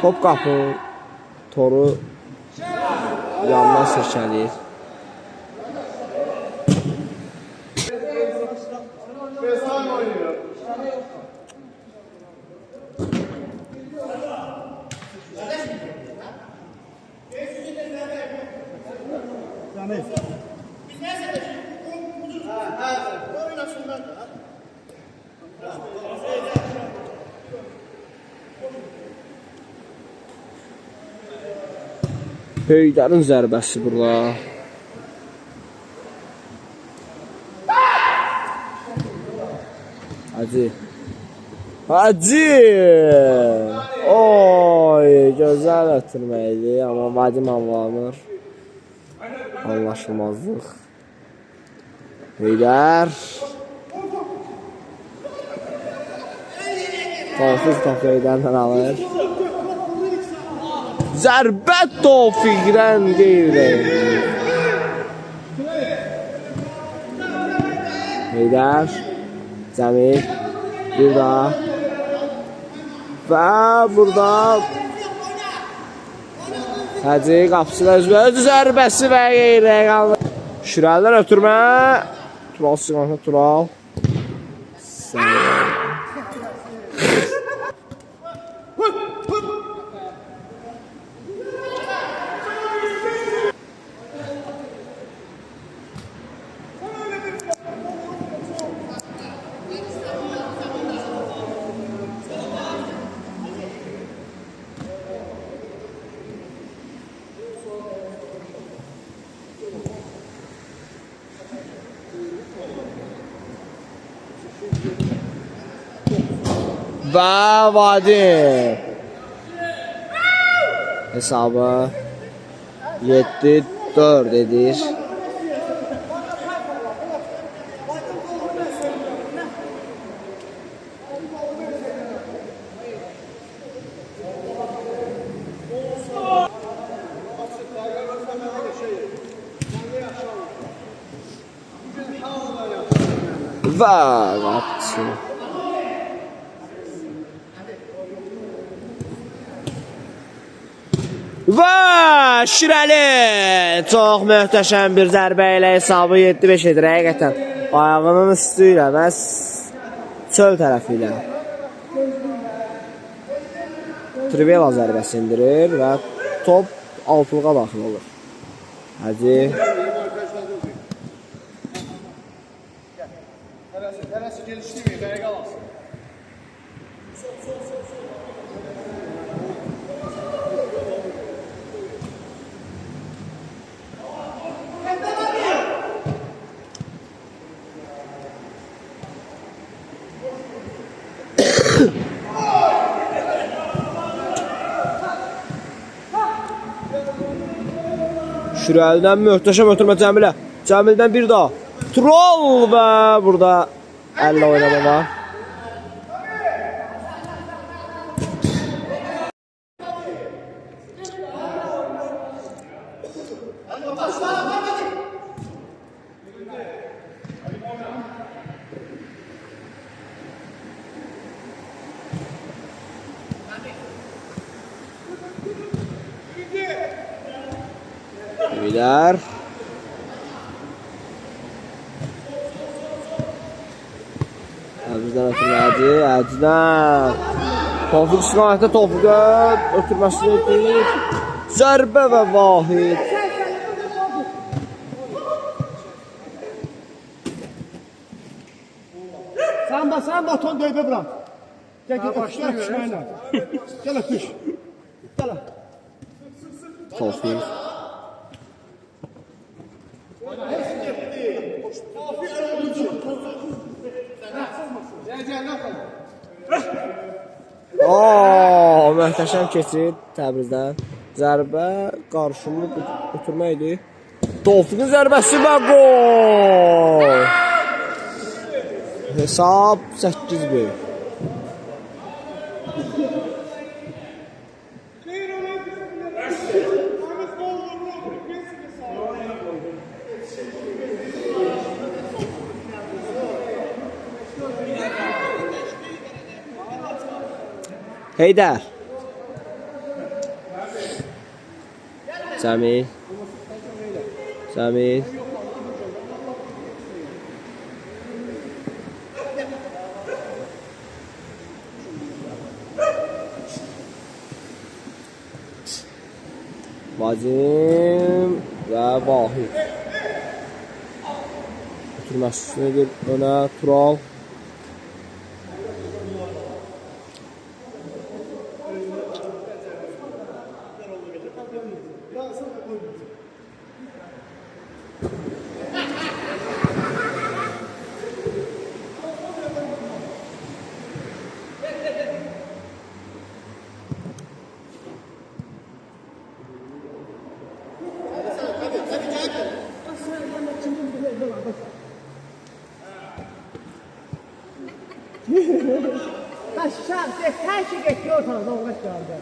A: Top qapı toru yandan sirkələyir. Heydərin zərbəsi burada. Hacı. Hacı! Oy, gözəl ötürmə idi, amma Vadim anlamır. Anlaşılmazlıq. Heydər. Tofiq topu Heydərdən alır. Zərbə Tofiqdən qeyri. Heydər, Cəmil, bir daha. Və burada Hacı qapısına özü zərbəsi və qeyri qalır. Şirəlilər ötürmə. Tural sıxıntı, Tural. Və Vadim hesabı 7-4 edir. Və qapıçı. Və Şirəli çox möhtəşəm bir zərbə ilə hesabı 7-5 edir. Həqiqətən ayağının üstü ilə, məhz çöl tərəfi ilə Trivela zərbəsi indirir və top altılığa daxil olur. Hacı.
B: Hərəsi gelişdirməyir, dəqiq alasın.
A: Şirəlidən möhtəşəm ötürmə Cəmilə. Cəmildən bir daha. Troll və burada əllə oynama var. Beyler. Əbizdən ötürmədi. Əcdən. Tofiq istiqamətdə Tofiqə ötürməsini edir. Zərbə və Vahid.
B: Sən baton döybə bırak. Gəl, gəl, öpüş, mənlə. Gəl, öpüş.
A: Tofiq. Oo, möhtəşəm keçid Təbrizdən. Zərbə qarşımı ötürmə idi. Tofiqin zərbəsi və gol! Hesab 8-1. Heydər. Cəmil. Cəmil. Vacim və Vahid. Ötürməsini edir önə Tural.
D: Her şey geçiyorsanız olmak geldi.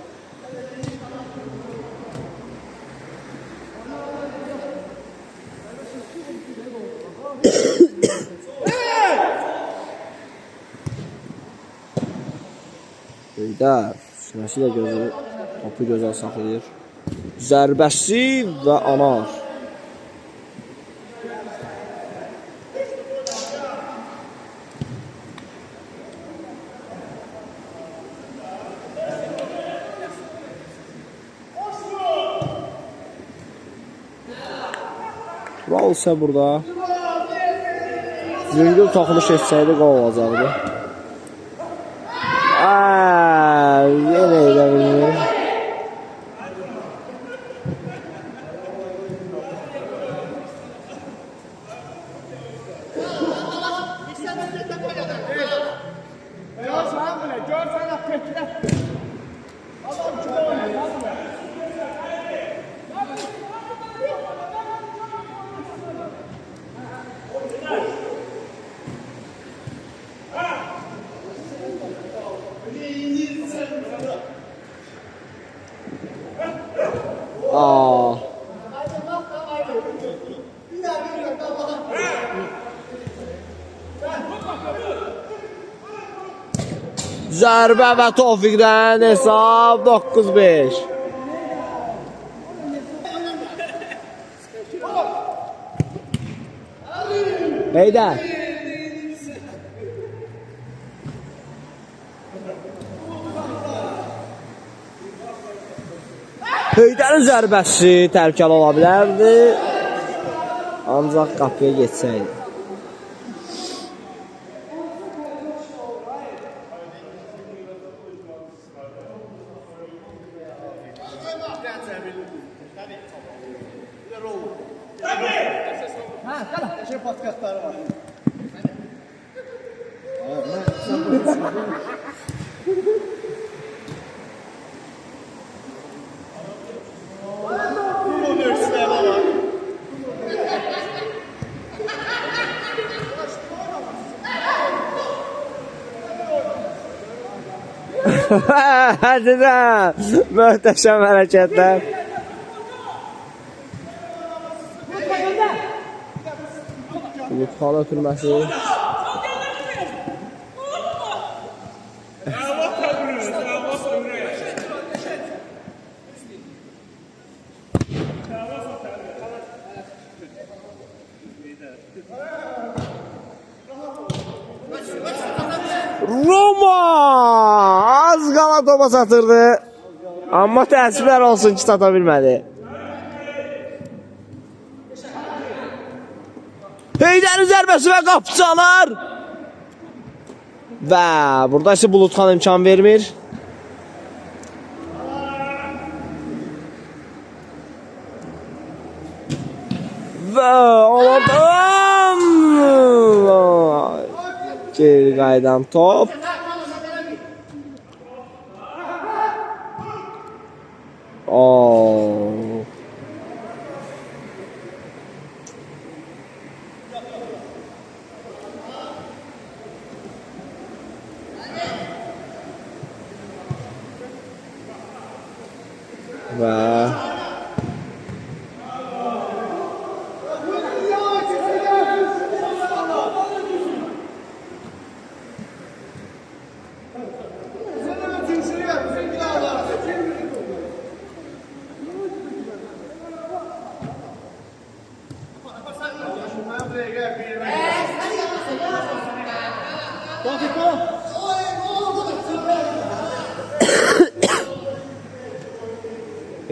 A: Heydər sinəsi ilə gözü, topu gözəl saxlayır. Zərbəsi və Anar. Tural isə burada yüngül toxunuş etsəydi qol olacaqdı. Yenə edə bilmir.
B: Görsən belə, görsən petrətdir. Adam kimi oynayır.
A: Aa. Zərbə və Tofiqdən hesab 9-5. Heydər. Heydərin zərbəsi təhlükəli ola bilərdi. Ancaq qapıya getsəydi.
B: Şey podcastları var.
A: Əzizəm, möhtəşəm hərəkətlər. Lütxan ötürməsi. Roma az qala topa satırdı. Amma təəssüflər olsun ki, sata bilmədi. Heydərin zərbəsi və qapı çalar. Və burada isə Bulutxan imkan vermir. Və Alardan geri qayıdan top. Oh. Və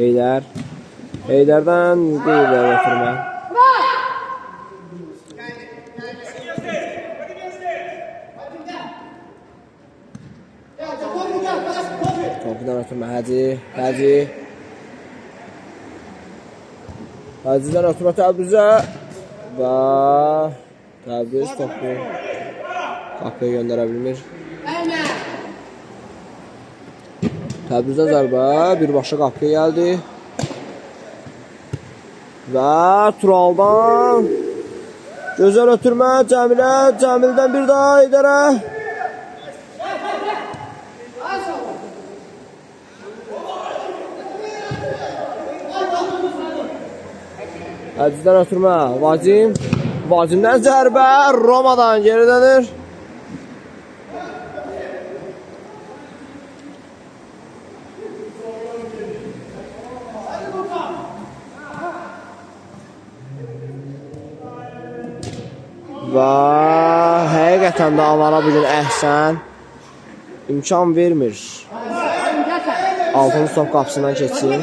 A: Heydər. Heydərdən qeydə gətirmə. Topudan ötürmə Həci. Həci. Həcidən ötürmə Təbrizə. Və Təbriz topu qapıya göndərə bilmir. Təbrizdən zərbə birbaşa qapıya gəldi. Və Turaldan gözəl ötürmə Cəmilə, Cəmildən bir daha Heydərə. Həcdən ötürmə Vacim. Vacimdən zərbə Romadan geri dönür. Və həqiqətən də Avara bugün əhsən imkan vermir. Altıncı top qapısından keçsin.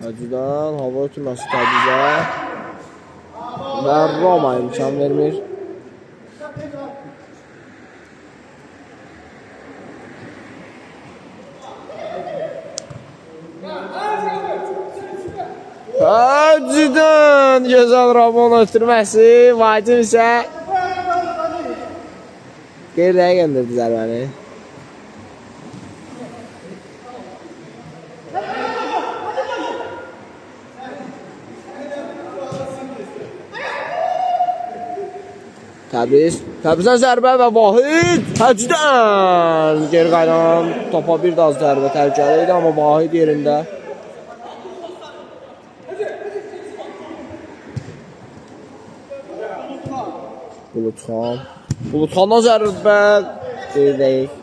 A: Hacıdan hava ötürməsi Təbrizə və Roma imkan vermir. Hacıdan gözəl Ramon ötürməsi, Vacim isə qeyri-dəqiq endirdi zərbəni. Təbriz, Təbrizdən zərbə və Vahid Həcdən geri qayıdan topa bir daha zərbə təhlükəli idi, amma Vahid yerində. Bulutxan, Bulutxandan zərbə qeyri-dəqiq.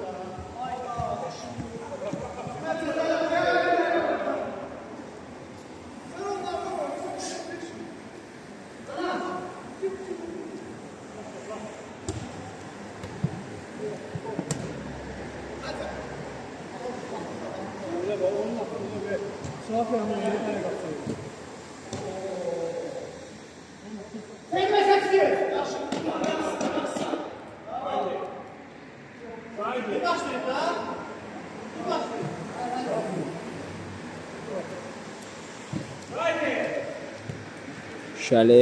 A: Şəli.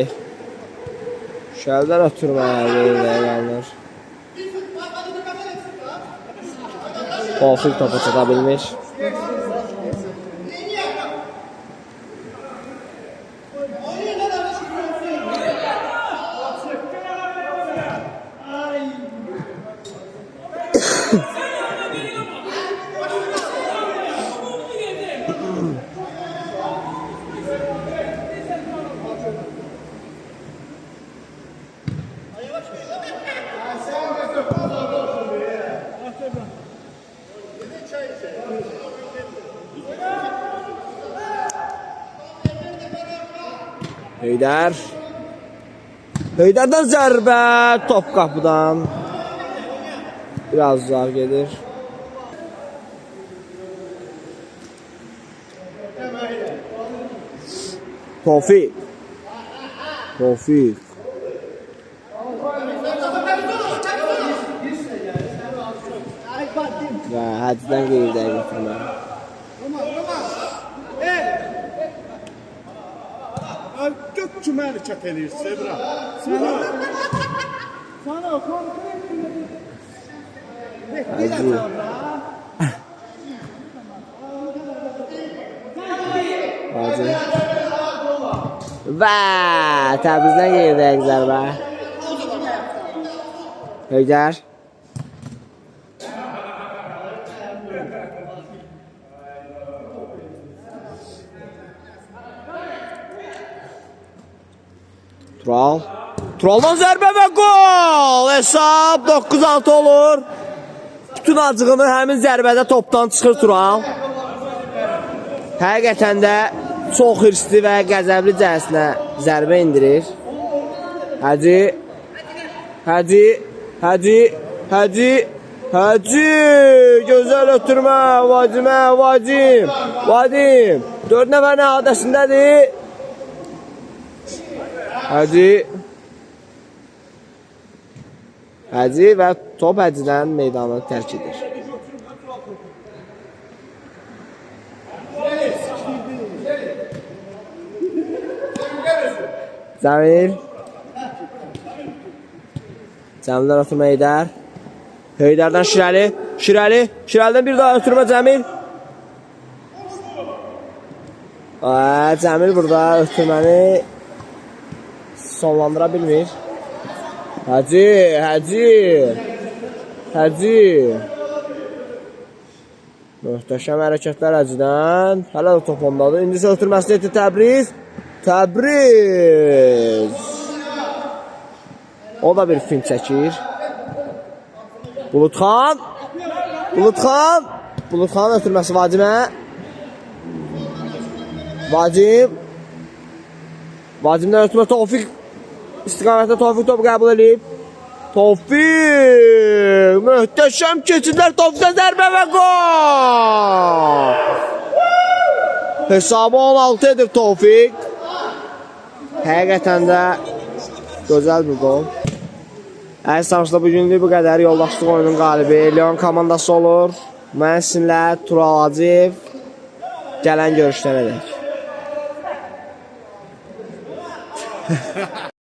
A: Şəlidən ötürməyə alınır. Tofiq topu çata bilmir. Heydər. Heydərdən zərbə, top qapıdan. Biraz uzaq gedir. Tofiq. Tofiq. Və həddən qeyri-dəqiq götürmə.
B: Ay gök kimi hərəkət eləyirsən bura. Sana o konkret
A: Hacı. Hacı. Və Təbrizdən qeyri-dəqiq zərbə. Heydər. Tural. Turaldan zərbə və gol! Hesab 9-6 olur. Bütün acığını həmin zərbədə topdan çıxır Tural. Həqiqətən də çox hirsli və qəzəbli cəhəsinə zərbə indirir. Hacı. Hacı. Hacı. Hacı. Hacı. Gözəl ötürmə. Vacimə. Vacim. Vadim. 4 nəfərin əhatəsindədir. Hacı. Hacı və top Hacıdan meydanı tərk edir. Cəmil. Cəmildən ötürmə Heydər. Heydərdən Şirəli. Şirəli. Şirəlidən bir daha ötürmə Cəmil. Cəmil burada ötürməni sonlandıra bilmir. Hacı, Hacı. Hacı. Möhtəşəm hərəkətlər Hacıdan. Hələ də top ondadır. İndi isə ötürməsini etdi Təbriz. Təbriz. O da bir film çəkir. Bulutxan. Bulutxan. Bulutxanın ötürməsi Vacimə. Vacim. Vacimdən ötürmə Tofiq. İstiqamətdə Tofiq topu qəbul edib. Tofiq. Möhtəşəm keçidlər. Tofiqdən zərbə və gol. Hesabı 16 edir Tofiq. Həqiqətən də gözəl bir gol. Əziz tamaşaçılar, bugünlük bu qədər. Yoldaşlıq oyunun qalibi Leon komandası olur. Mən sizinlə Tural Hacıyev. Gələn görüşlərə dək.